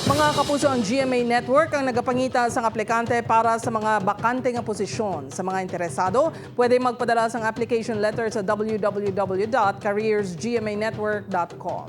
Mga kapuso, ang GMA Network ang nagapangita sang aplikante para sa mga bakante nga posisyon. Sa mga interesado, pwede magpadala sang application letter sa www.careersgmanetwork.com.